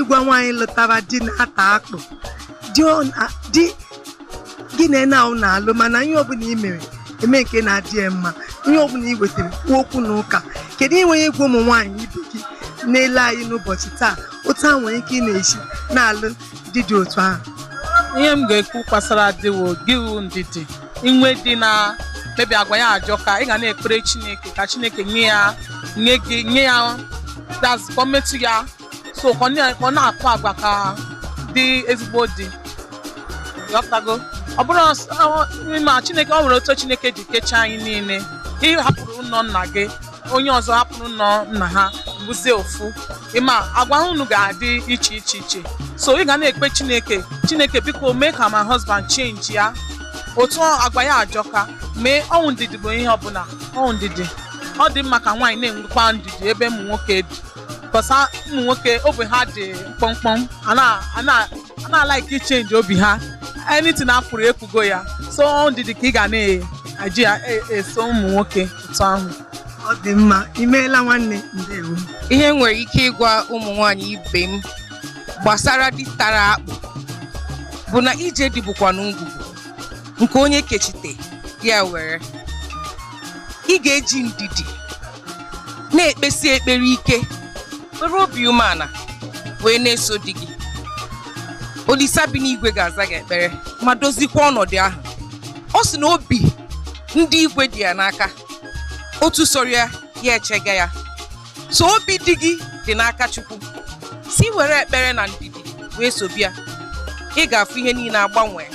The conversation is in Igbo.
Ịgwa nwaanyị lụtara di na-ata akpụ di di gị na ene ahụ na-alụ, mana ihe ọbụla ị mere eme nke na-adị ya mma, ihe ọbụla ị wetara, kwuo okwu na ụka. Kedu ihe nwere ịgwa ụmụ nwaanyị ibe gị na-ele anyị n'ụbọchị taa, otu ha nwere ike ị na-esi na-alụ di dị otu ahụ? Ihe m ga-ekwu gbasara dịwo gịwụ ndidi. Inwe di na mebi agwa ya ajọka, ị ga na-ekpere Chineke ka Chineke nye ya, nye gị, nye ya, that's ka ọ metụ ya so ka ọ na-akpa agwa ka dị ezigbo di. Ghọtago? Ọ bụrụ ma Chineke ọ nwere otu Chineke ji kechaa anyị niile. Ị hapụrụ ụlọ nna gị, onye ọzọ hapụrụ ụlọ nna ha, bụzie ofu. Ịma agwa unu ga-adị iche iche iche, so ị ga na-ekpe Chineke, "Chineke, biko mee ka my husband change ya, otu agwa ya ajọka." Mee ọnwụ ndidi bụ ihe ọbụla. Ọnwụ ndidi, ọ dị mma ka nwaanyị na-enwekwa ndidi ebe ụmụ nwoke dị, 'cause ụmụ nwoke obi ha dị mkpọmkpọm, a na-like ichange obi ha. Anything a kwuru, ekwugo ya. So ọ ndidi ka ị ga na-eji ya eso ụmụ nwoke otu ahụ. Ọ dị mma, imeela nwanne, ndewo. Ihe m nwere ike ịgwa ụmụ nwanyị ibe m gbasara di tara akpụ bụ na ije dị bụkwanụ ngwugwu nke onye kechite ya were. Ị ga-eji ndidi na-ekpesi ekpere ike, were obi umeala wee na-eso di gị. Olisa bi n'igwe ga-aza gị ekpere ma dozikwa ọnọdụ ahụ. Ọ sị na obi ndị igwe dị ya n'aka, otu sọrọ ya ya echega ya. So obi di gị dị n'aka Chukwu. Si were ekpere na ndidi wee so bịa, ị ga-afụ ihe niile agbanwe.